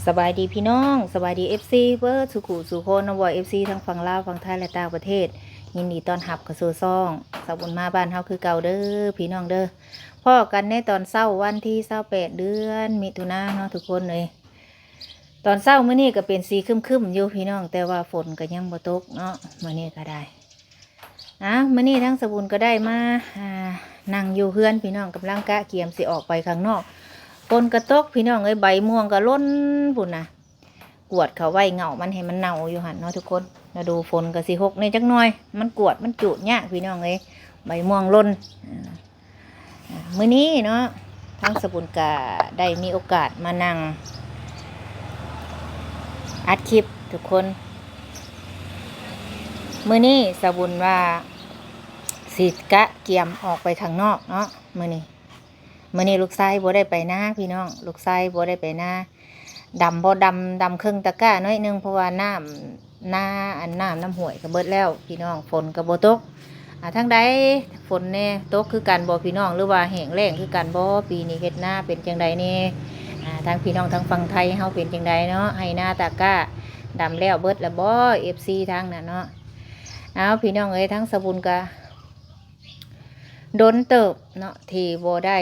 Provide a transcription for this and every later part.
ສະບາຍດີພີ່ນ້ອງ ສະບາຍດີເອັຟຊີເບິດສູ່ຄູ່ສູ່ຄົນເນາະ ບໍ່ວ່າເອັຟຊີທັງຝັ່ງລາວ ຝັ່ງໄທ ແລະ ຕ່າງປະເທດ ຍິນດີຕ້ອນຮັບເຂົ້າສູ່ຊ່ອງສາວບຸນມາບ້ານເຮົາຄືເກົ່າເດີພີ່ນ້ອງເດີ. ພໍ້ກັນໃນຕອນເຊົ້າວັນທີຊາວແປດ ເດືອນມິຖຸນາເນາະທຸກຄົນເອີຍ. ຕອນເຊົ້າມື້ນີ້ກໍເປັນສີຄຶ້ມໆຢູ່ພີ່ນ້ອງ ແຕ່ວ່າຝົນກໍຍັງບໍ່ຕົກເນາະ ມື້ນີ້ກໍໄດ້. ອ້າວ ມື້ນີ້ທາງສາວບຸນກໍໄດ້ມາ ອ່າ ນັ່ງຢູ່ເຮືອນພີ່ນ້ອງ ກຳລັງກະກຽມຊິອອກໄປຂ້າງນອກ. ຝົນກໍຕົກພີ່ນ້ອງເອີຍ ໃບມ່ວງກໍຫຼົ່ນພຸ້ນນະ ກວດເຂົ້າໄວ້ເຫງົ້າມັນໃຫ້ມັນເນົ່າຢູ່ຫັ້ນເນາະທຸກຄົນ. ລະດູຝົນກໍຊິຫົກແດ່ຈັກໜ່ອຍ ມັນກວດມັນຈູດຍາກພີ່ນ້ອງເອີຍ ໃບມ່ວງຫຼົ່ນ. ອ່າ ມື້ນີ້ເນາະ ທາງສາວບຸນກະໄດ້ມີໂອກາດມານັ່ງອັດຄລິບທຸກຄົນ. ມື້ນີ້ສາວບຸນວ່າຊິກະກຽມອອກໄປຂ້າງນອກເນາະ ມື້ນີ້ ມື້ນີ້ລູກຊາຍບໍ່ໄດ້ໄປນາພີ່ນ້ອງ ລູກຊາຍບໍ່ໄດ້ໄປນາ. ດຳບໍ່ດຳ ດຳເຄິ່ງຕະກ້າໜ້ອຍໜຶ່ງ ເພາະວ່ານ້ຳນາ ອັນນ້ຳນຳຫ້ວຍກໍເບິດແລ້ວພີ່ນ້ອງ ຝົນກໍບໍ່ຕົກ. ອ່າ ທາງໃດຝົນແດ່ ຕົກຄືກັນບໍ່ພີ່ນ້ອງ ຫຼືວ່າແຫ້ງແລ້ງຄືກັນບໍ່ ປີນີ້ເຮັດນາເປັນຈັ່ງໃດແດ່? ອ່າ ທາງພີ່ນ້ອງທາງຝັ່ງໄທເຮົາເປັນຈັ່ງໃດເນາະ ໄຮ່ນາຕາກ້າດຳແລ້ວເບິດແລ້ວບໍ່ ເອັຟຊີທາງນັ້ນເນາະ. ເອົາ ພີ່ນ້ອງເອີຍ ທາງສາວບຸນກະດົນເຕີບເນາະ ທີ່ບໍ່ໄດ້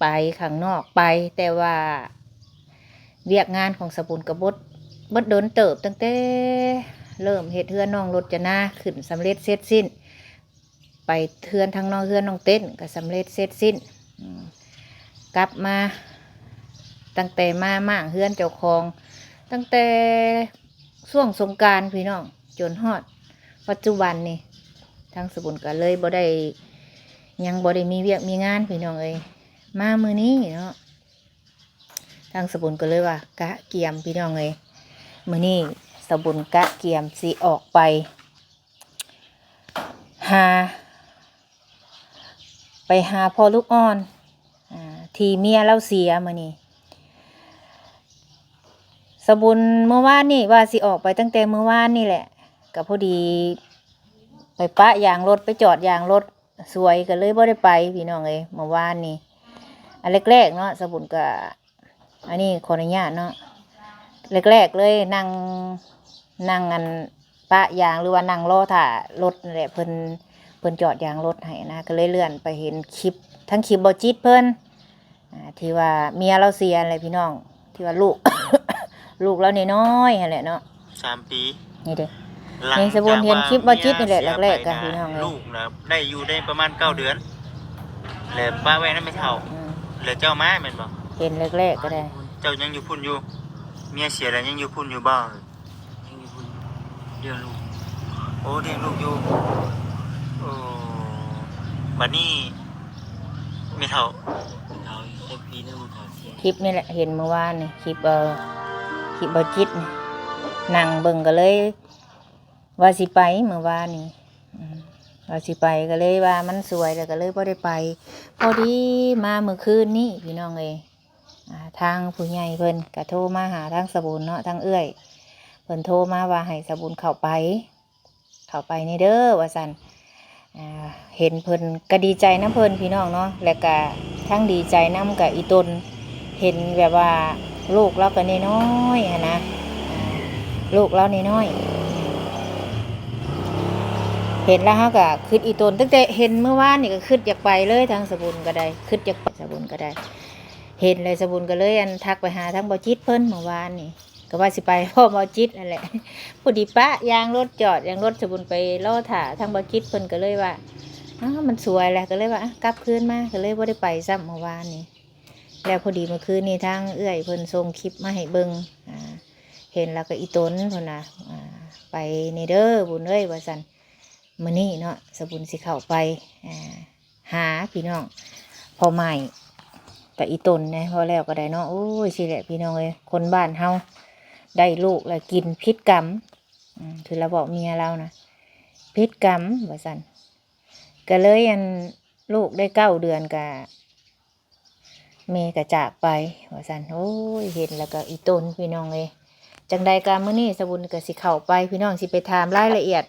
ໄປຂ້າງນອກ ໄປ ແຕ່ວ່າ ວຽກງານຂອງສາວບຸນກໍເບິດ ເບິດດົນເຕີບ ຕັ້ງແຕ່ເລີ່ມເຮັດເຮືອນນ້ອງລົດຈະນາຂຶ້ນສຳເລັດເສັດສິ້ນ ໄປເຮືອນທາງນ້ອງ ເຮືອນນ້ອງເຕັ້ນກໍສຳເລັດເສັດສິ້ນ ອືມ ກັບມາ ຕັ້ງແຕ່ມາມ້າງເຮືອນເຈົ້າຂອງ ຕັ້ງແຕ່ຊ່ວງສົງການພີ່ນ້ອງ ຈົນຮອດປັດຈຸບັນນີ້ ທາງສາວບຸນກໍເລີຍບໍ່ໄດ້ ຍັງບໍ່ໄດ້ມີວຽກມີງານພີ່ນ້ອງເອີຍ. ມາມື້ນີ້ເນາະ ທາງສາວບຸນກໍເລີຍວ່າກະກຽມພີ່ນ້ອງເອີຍ ມື້ນີ້ສາວບຸນກະກຽມຊິອອກໄປຫາ ໄປຫາພໍ່ລູກອ່ອນ ອ່າ ທີ່ເມຍລາວເສຍມື້ນີ້. ສາວບຸນມື້ວານນີ້ວ່າຊິອອກໄປຕັ້ງແຕ່ມື້ວານນີ້ແຫຼະ ກໍພໍດີໄປປະຢາງລົດ ໄປຈອດຢາງລົດ ສວຍກໍເລີຍບໍ່ໄດ້ໄປພີ່ນ້ອງເອີຍ ເມື່ອວານນີ້. ອັນແລກໆເນາະ ສາວບຸນກໍ ອັນນີ້ຂໍອະນຸຍາດເນາະ ແລກໆເລີຍ ນັ່ງ ນັ່ງອັນປະຢາງ ຫຼືວ່ານັ່ງລໍຖ້າລົດນັ້ນແຫຼະ ເພິ່ນ ເພິ່ນຈອດຢາງລົດໃຫ້ນະ ກໍເລີຍເລື່ອນໄປເຫັນຄລິບ ທັງຄລິບບໍ່ຈິດເພິ່ນ ອ່າ ທີ່ວ່າເມຍລາວເສຍຫັ້ນແຫຼະພີ່ນ້ອງ ທີ່ວ່າລູກ ລູກລາວນ້ອຍໆຫັ້ນແຫຼະເນາະ ສາມປີ ນີ້ເດ້ ຫຼັງ ນີ້ສາວບຸນເຫັນຄລິບບໍ່ຈິດນີ້ແຫຼະ ແລກໆກະພີ່ນ້ອງເອີຍ ລູກນະໄດ້ຢູ່ໄດ້ປະມານເກົ້າເດືອນ ແລ້ວປະໄວ້ນຳແມ່ເຖົ້າ ອືມ ແລ້ວເຈົ້າມາແມ່ນບໍ່? ເຫັນແລກໆກໍໄດ້ ເຈົ້າຍັງຢູ່ພຸ້ນຢູ່ ເມຍເສຍແລ້ວຍັງຢູ່ພຸ້ນຢູ່ບໍ່? ຍັງຢູ່ພຸ້ນ ລ້ຽງລູກ ໂອ້ ລ້ຽງລູກຢູ່ ໂອ້ ບັດນີ້ແມ່ເຖົ້າ ເຖົ້າອີກຈັກປີໜຶ່ງເຖົ້າເສຍ ຄລິບນີ້ແຫຼະ ເຫັນມື້ວານນີ້ ຄລິບ ເອີ ຄລິບບໍ່ຈິດນີ້ ນັ່ງເບິ່ງກໍເລີຍວ່າຊິໄປ ມື້ວານນີ້ ອືມ ວ່າຊິໄປ ກໍເລີຍວ່າມັນສວຍ ແລ້ວກໍເລີຍບໍ່ໄດ້ໄປ. ພໍດີມາມື້ຄືນນີ້ພີ່ນ້ອງເອີຍ ອ່າ ທາງຜູ້ໃຫຍ່ເພິ່ນກໍໂທມາຫາທາງສາວບຸນເນາະ ທາງເອື້ອຍເພິ່ນໂທມາວ່າໃຫ້ສາວບຸນເຂົ້າໄປ ເຂົ້າໄປແດ່ເດີວ່າຊັ້ນ. ອ່າ ເຫັນເພິ່ນກໍດີໃຈນຳເພິ່ນພີ່ນ້ອງເນາະ ແລະກະທັງດີໃຈນຳກະອີ່ຕົນ ເຫັນແບບວ່າລູກລາວກໍນ້ອຍໆຫັ້ນນະ ອ່າ ລູກລາວນ້ອຍໆ ເຫັນແລ້ວເຮົາກໍຄຶດອີ່ຕົນ ຕັ້ງແຕ່ເຫັນມື້ວານນີ້ກໍຄຶດຢາກໄປເລີຍ ທາງສາວບຸນກໍໄດ້ ຄຶດຢາກໄປ ສາວບຸນກໍໄດ້ ເຫັນແລ້ວສາວບຸນກໍເລີຍ ອັນ ທັກໄປຫາທາງບໍ່ຈິດເພິ່ນມື້ວານນີ້ ກໍວ່າຊິໄປພ້ອມບໍ່ຈິດນັ້ນແຫຼະ ພໍດີປະຢາງລົດ ຈອດຢາງລົດ ສາວບຸນໄປລໍຖ້າທາງບໍ່ຈິດ ເພິ່ນກໍເລີຍວ່າ ອ້າວ ມັນສວຍແຫຼະ ກໍເລີຍວ່າ ອ່ະ ກັບຄືນມາ ກໍເລີຍບໍ່ໄດ້ໄປຊ້ຳມື້ວານນີ້. ແລ້ວພໍດີມື້ຄືນນີ້ທາງເອື້ອຍເພິ່ນສົ່ງຄລິບມາໃຫ້ເບິ່ງ ອ່າ ເຫັນແລ້ວກໍອີ່ຕົນເພິ່ນວ່າ ອ່າ ໄປແດ່ເດີບຸນເອີຍ ວ່າຊັ້ນ. ມື້ນີ້ເນາະ ສາວບຸນຊິເຂົ້າໄປ ອ່າ ຫາພີ່ນ້ອງ ພໍ່ໃໝ່ ກະອີ່ຕົນແດ່ ເວົ້າແລ້ວກໍໄດ້ເນາະ. ໂອ້ຍ ຊີ້ແຫຼະພີ່ນ້ອງເອີຍ ຄົນບ້ານເຮົາໄດ້ລູກແລ້ວກິນຜິດກຳ ອືມ ຄືລາວບອກເມຍລາວນະ ຜິດກຳວ່າຊັ້ນ. ກະເລີຍ ອັນ ລູກໄດ້ເກົ້າເດືອນກະ ແມ່ກໍຈາກໄປວ່າຊັ້ນ. ໂອ້ຍ ເຫັນແລ້ວກໍອີ່ຕົນພີ່ນ້ອງເອີຍ. ຈັ່ງໃດກໍມື້ນີ້ສາວບຸນກໍຊິເຂົ້າໄປ ພີ່ນ້ອງ ຊິໄປຖາມລາຍລະອຽດ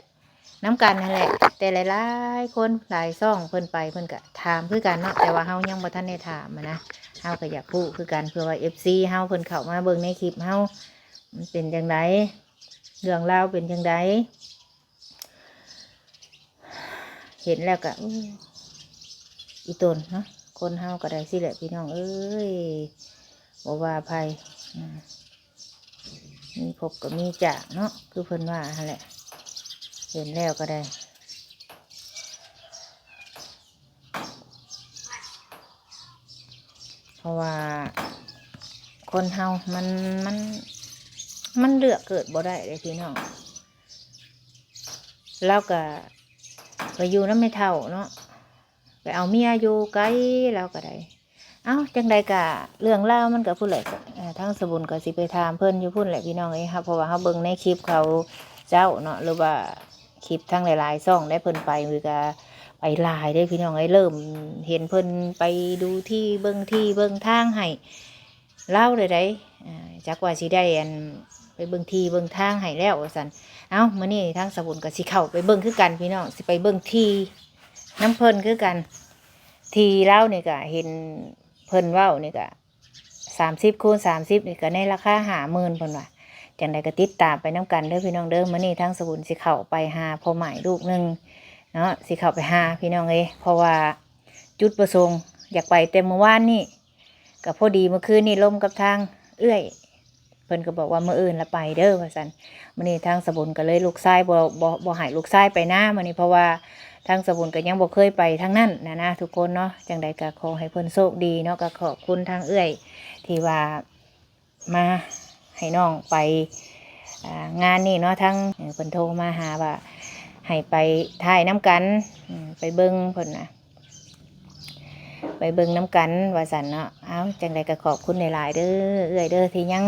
ນຳກັນຫັ້ນແຫຼະ. ແຕ່ຫຼາຍໆຄົນຫຼາຍຊ່ອງເພິ່ນໄປ ເພິ່ນກໍຖາມຄືກັນເນາະ ແຕ່ວ່າເຮົາຍັງບໍ່ທັນໄດ້ຖາມຫັ້ນນະ. ເຮົາກໍຢາກຮູ້ຄືກັນ ເພື່ອວ່າເອັຟຊີເຮົາເພິ່ນເຂົ້າມາເບິ່ງໃນຄລິບເຮົາ ມັນເປັນຈັ່ງໃດ ເລື່ອງລາວເປັນຈັ່ງໃດ. ເຫັນແລ້ວກໍ ໂອ້ ອີ່ຕົນເນາະ ຄົນເຮົາກໍໄດ້ຊີ້ແຫຼະພີ່ນ້ອງເອີຍ ບໍ່ວ່າໃຜ ອາ ມີພົບກໍມີຈາກເນາະ ຄືເພິ່ນວ່າຫັ້ນແຫຼະ ເຫັນແລ້ວກໍໄດ້. ເພາະວ່າຄົນເຮົາມັນ ມັນ ມັນເລືອກເກີດບໍ່ໄດ້ເດ້ພີ່ນ້ອງ. ລາວກະໄປຢູ່ນຳແມ່ເຖົ້າເນາະ ໄປເອົາເມຍຢູ່ໄກລາວກະໄດ້. ເອົ້າ ຈັ່ງໃດກະເລື່ອງລາວມັນກະພຸ້ນແຫຼະ ເອີ ທາງສະບຸນກະຊິໄປຖາມເພິ່ນຢູ່ພຸ້ນແຫຼະພີ່ນ້ອງເອີຍ ເພາະວ່າເຮົາເບິ່ງໃນຄລິບເຂົາເຈົ້າເນາະ ຫຼືວ່າ ຄລິບທັງຫຼາຍໆຊ່ອງໄດ້ ເພິ່ນໄປກະໄປຫຼາຍເດ້ພີ່ນ້ອງເອີຍ ເລີ່ມເຫັນເພິ່ນໄປດູທີ່ເບິ່ງທີ່ເບິ່ງທາງໃຫ້ລາວເລີຍໃດ໋ ຈັກວ່າຊິໄດ້ອັນໄປເບິ່ງທີ່ເບິ່ງທາງໃຫ້ແລ້ວວ່າຊັ້ນ. ເອົ້າ ມື້ນີ້ທາງສາວບຸນກໍຊິເຂົ້າໄປເບິ່ງຄືກັນພີ່ນ້ອງ ຊິໄປເບິ່ງທີ່ນຳເພິ່ນຄືກັນ ທີ່ລາວນີ້ກະເຫັນເພິ່ນເວົ້ານີ້ກະ ສາມສິບຄູນສາມສິບນີ້ກໍໃນລາຄາຫ້າໝື່ນເພິ່ນວ່າ. ຈັ່ງໃດກໍຕິດຕາມໄປນຳກັນເດີພີ່ນ້ອງເດີ ມື້ນີ້ທາງສະບຸນຊິເຂົ້າໄປຫາພໍ່ໝ້າຍລູກໜຶ່ງເນາະ ຊິເຂົ້າໄປຫາພີ່ນ້ອງເອີຍ ເພາະວ່າຈຸດປະສົງຢາກໄປແຕ່ມື້ວານນີ້ ກໍພໍດີມື້ຄືນນີ້ລົມກັບທາງເອື້ອຍ ເພິ່ນກໍບອກວ່າມື້ອື່ນລະໄປເດີວ່າຊັ້ນ. ມື້ນີ້ທາງສະບຸນກໍເລີຍ ລູກຊາຍບໍ່ ບໍ່ ບໍ່ໃຫ້ລູກຊາຍໄປນາມື້ນີ້ ເພາະວ່າທາງສະບຸນກໍຍັງບໍ່ເຄີຍໄປທາງນັ້ນນະນະທຸກຄົນເນາະ. ຈັ່ງໃດກໍຂໍໃຫ້ເພິ່ນໂຊກດີເນາະ ກໍຂອບຄຸນທາງເອື້ອຍທີ່ວ່າມາໃຫ້ນ້ອງໄປ ອ່າ ງານນີ້ເນາະ ທາງ ເອີ ເພິ່ນໂທມາຫາວ່າໃຫ້ໄປຖ່າຍນຳກັນ ອືມ ໄປເບິ່ງເພິ່ນນະ ໄປເບິ່ງນຳກັນວ່າຊັ້ນເນາະ. ເອົ້າ ຈັ່ງໃດກໍຂອບຄຸນຫຼາຍໆເດີເອື້ອຍເດີ ທີ່ຍັງ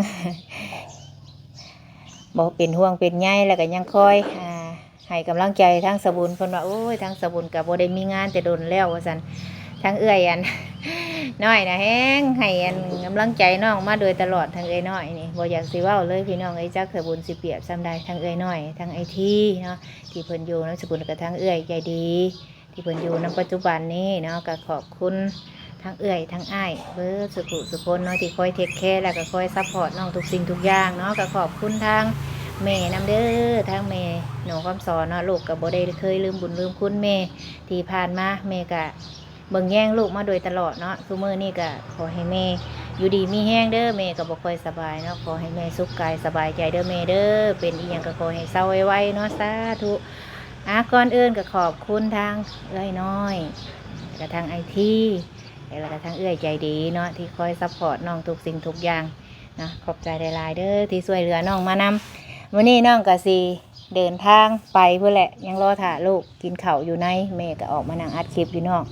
ບໍ່ເປັນຫ່ວງເປັນໃຍ ແລ້ວກໍຍັງຄອຍ ອ່າ ໃຫ້ກຳລັງໃຈທາງສະບຸນ. ເພິ່ນວ່າ ໂອ້ຍ ທາງສະບຸນກໍບໍ່ໄດ້ມີງານແຕ່ດົນແລ້ວວ່າຊັ້ນ. ທາງເອື້ອຍອັນນ້ອຍນະ ແຮງໃຫ້ອັນກຳລັງໃຈນ້ອງມາໂດຍຕະຫຼອດ. ທາງເອື້ອຍນ້ອຍນີ້ບໍ່ຢາກຊິເວົ້າເລີຍພີ່ນ້ອງເອີຍ ຈັກສະບຸນຊິປຽບສ່ຳໃດ. ທາງເອື້ອຍນ້ອຍ ທາງອ້າຍທີເນາະ ທີ່ເພິ່ນຢູ່ນຳສະບຸນ ແລ້ວກໍທາງເອື້ອຍໃຈດີ ທີ່ເພິ່ນຢູ່ນຳປັດຈຸບັນນີ້ເນາະ ກໍຂອບຄຸນທັງເອື້ອຍທັງອ້າຍເບິດສຸຜູ້ສຸຄົນເນາະ ທີ່ຄອຍເທກແຄ ແລ້ວກໍຄອຍຊັບພອດນ້ອງທຸກສິ່ງທຸກຢ່າງເນາະ. ກໍຂອບຄຸນທາງແມ່ນຳເດີ ທາງແມ່ໜໍຄຳສອນເນາະ ລູກກໍບໍ່ໄດ້ເຄີຍລືມບຸນລືມຄຸນແມ່ ທີ່ຜ່ານມາແມ່ກໍເບິ່ງແຍງລູກມາໂດຍຕະຫຼອດເນາະ. ຊຸມື້ນີ້ກໍຂໍໃຫ້ແມ່ຢູ່ດີມີແຮງເດີ ແມ່ກໍບໍ່ຄ່ອຍສະບາຍເນາະ ຂໍໃຫ້ແມ່ສຸກກາຍສະບາຍໃຈເດີແມ່ເດີ ເປັນອີ່ຫຍັງກໍຂໍໃຫ້ເຊົາໄວໆເນາະ ສາທຸ. ອາ ກ່ອນອື່ນກໍຂອບຄຸນທາງເອື້ອຍນ້ອຍ ແລ້ວກໍທາງອ້າຍທີ ແລ້ວກໍທາງເອື້ອຍໃຈດີເນາະ ທີ່ຄອຍຊັບພອດນ້ອງທຸກສິ່ງທຸກຢ່າງເນາະ. ຂອບໃຈຫຼາຍໆເດີ ທີ່ຊ່ວຍເຫຼືອນ້ອງມານຳ. ມື້ນີ້ນ້ອງກໍຊິເດີນທາງໄປພຸ້ນແຫຼະ ຍັງລໍຖ້າລູກກິນເຂົ້າຢູ່ໃນ ແມ່ກໍອອກມານັ່ງອັດຄລິບຢູ່ນອກ.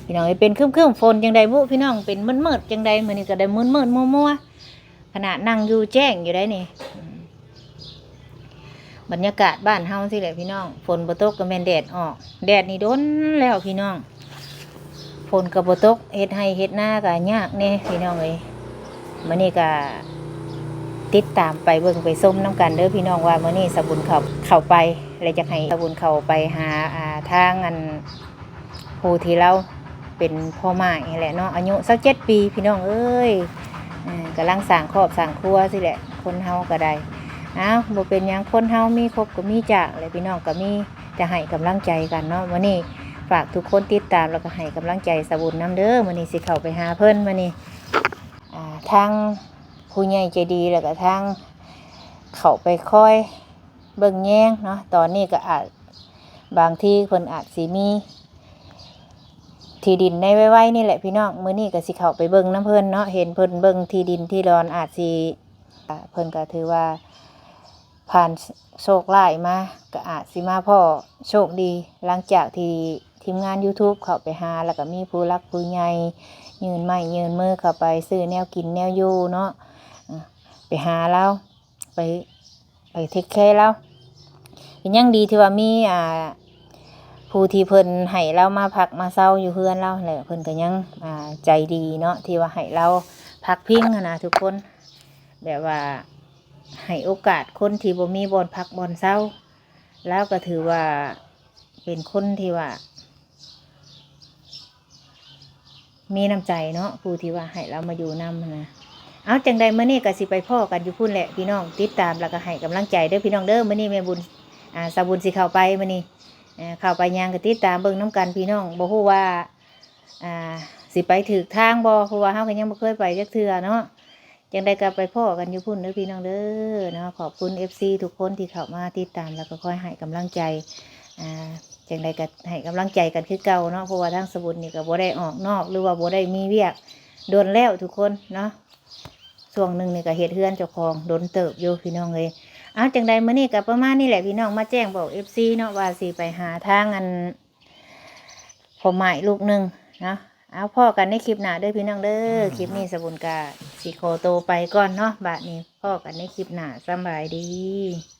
ພີ່ນ້ອງເອີຍ ເປັນຄຶ້ມໆ ຝົນຈັ່ງໃດບຸ ພີ່ນ້ອງ ເປັນມືດໆ ຈັ່ງໃດ ມື້ນີ້ກໍໄດ້ມືດໆ ມົວໆ ຂະໜາດນັ່ງຢູ່ແຈ້ງຢູ່ໄດ໋ນີ້. ບັນຍາກາດບ້ານເຮົາຊີ້ແຫຼະພີ່ນ້ອງ ຝົນບໍ່ຕົກກໍແມ່ນແດດອອກ ແດດນີ້ດົນແລ້ວພີ່ນ້ອງ ຝົນກໍບໍ່ຕົກ ເຮັດໄຮ່ເຮັດນາກໍຍາກແດ່ພີ່ນ້ອງເອີຍ. ມື້ນີ້ກໍຕິດຕາມໄປເບິ່ງໄປຊົມນຳກັນເດີພີ່ນ້ອງ ວ່າມື້ນີ້ສາວບຸນເຂົ້າ ເຂົ້າໄປ ແລະ ຢາກໃຫ້ສາວບຸນເຂົ້າໄປຫາ ອ່າ ທາງອັນ ຜູ້ທີ່ລາວເປັນພໍ່ໝ້າຍຫັ້ນແຫຼະເນາະ ອາຍຸຊາວເຈັດປີ ພີ່ນ້ອງເອີຍ ເອີ ກຳລັງສ້າງຄອບສ້າງຄົວຊີ້ແຫຼະ ຄົນເຮົາກໍໄດ້. ອ້າວ ບໍ່ເປັນຫຍັງ ຄົນເຮົາມີຄົບກໍມີຈາກແຫຼະ ພີ່ນ້ອງກໍມີແຕ່ໃຫ້ກຳລັງໃຈກັນເນາະ. ມື້ນີ້ຝາກທຸກຄົນຕິດຕາມ ແລ້ວກໍໃຫ້ກຳລັງໃຈສາວບຸນນຳເດີ ມື້ນີ້ຊິເຂົ້າໄປຫາເພິ່ນມື້ນີ້ ອ່າ ທາງຜູ້ໃຫຍ່ໃຈດີ ແລ້ວກໍທາງເຂົ້າໄປຄອຍ ເບິ່ງແຍງເນາະ ຕອນນີ້ກໍອາດ ບາງທີເພິ່ນອາດຊິມີທີ່ດິນໃນໄວໆນີ້ແຫຼະພີ່ນ້ອງ ມື້ນີ້ກໍຊິເຂົ້າໄປເບິ່ງນຳເພິ່ນເນາະ ເຫັນເພິ່ນເບິ່ງທີ່ດິນທີ່ດອນ ອາດຊິ ເພິ່ນກໍຖືວ່າຜ່ານໂຊກຮ້າຍມາ ກໍອາດຊິມາພໍ້ໂຊກດີ ຫຼັງຈາກທີ່ທີມງານຢູທູບເຂົ້າໄປຫາ ແລ້ວກໍມີຜູ້ຫຼັກຜູ້ໃຫຍ່ຍື່ນໄມ້ຍື່ນມືເຂົ້າໄປຊື້ແນວກິນແນວຢູ່ເນາະ ໄປຫາລາວ ໄປ ໄປເທກແຄລາວ ກໍຍັງດີທີ່ວ່າມີ ອ່າ ຜູ້ທີ່ເພິ່ນໃຫ້ລາວມາພັກມາເຊົາຢູ່ເຮືອນລາວຫັ້ນແຫຼະ ເພິ່ນກໍຍັງ ອ່າ ໃຈດີເນາະ ທີ່ວ່າໃຫ້ລາວພັກພິງຫັ້ນນະທຸກຄົນ ແບບວ່າໃຫ້ໂອກາດຄົນທີ່ບໍ່ມີບ່ອນພັກບ່ອນເຊົາ ລາວກໍຖືວ່າເປັນຄົນທີ່ວ່າ ມີນ້ຳໃຈເນາະ ຜູ້ທີ່ວ່າໃຫ້ລາວມາຢູ່ນຳຫັ້ນນະ. ເອົາ ຈັ່ງໃດມື້ນີ້ກໍຊິໄປພໍ້ກັນຢູ່ພຸ້ນແຫຼະພີ່ນ້ອງ ຕິດຕາມແລ້ວກໍໃຫ້ກຳລັງໃຈເດີພີ່ນ້ອງເດີ. ມື້ນີ້ແມ່ບຸນ ອ່າ ສາວບຸນຊິເຂົ້າໄປມື້ນີ້ ເອີ ເຂົ້າໄປຫຍັງກໍຕິດຕາມເບິ່ງນຳກັນພີ່ນ້ອງ ບໍ່ຮູ້ວ່າ ອ່າ ຊິໄປຖືກທາງບໍ່ ເພາະວ່າເຮົາກໍຍັງບໍ່ເຄີຍໄປຈັກເທື່ອເນາະ. ຈັ່ງໃດກໍໄປພໍ້ກັນຢູ່ພຸ້ນເດີພີ່ນ້ອງເດີເນາະ. ຂອບຄຸນເອັຟຊີທຸກຄົນທີ່ເຂົ້າມາຕິດຕາມ ແລ້ວກໍຄອຍໃຫ້ກຳລັງໃຈ ອ່າ ຈັ່ງໃດກໍໃຫ້ກຳລັງໃຈກັນຄືເກົ່າເນາະ ເພາະວ່າທາງສະບຸນນີ້ກໍບໍ່ໄດ້ອອກນອກ ຫຼືວ່າບໍ່ໄດ້ມີວຽກດົນແລ້ວທຸກຄົນເນາະ. ຊ່ວງໜຶ່ງນີ້ກໍເຮັດເຮືອນເຈົ້າຂອງດົນເຕີບຢູ່ພີ່ນ້ອງເອີຍ. ເອົາ ຈັ່ງໃດມື້ນີ້ກໍປະມານນີ້ແຫຼະພີ່ນ້ອງ ມາແຈ້ງບອກເອັຟຊີເນາະ ວ່າຊິໄປຫາທາງອັນ ພໍ່ໝ້າຍລູກໜຶ່ງເນາະ. ເອົາ ພໍ້ກັນໃນຄລິບໜ້າເດີພີ່ນ້ອງເດີ. ຄລິບນີ້ສະບຸນກະຊິຂໍໂຕໄປກ່ອນເນາະ. ບາດນີ້ພໍ້ກັນໃນຄລິບໜ້າ. ສຳບາຍດີ.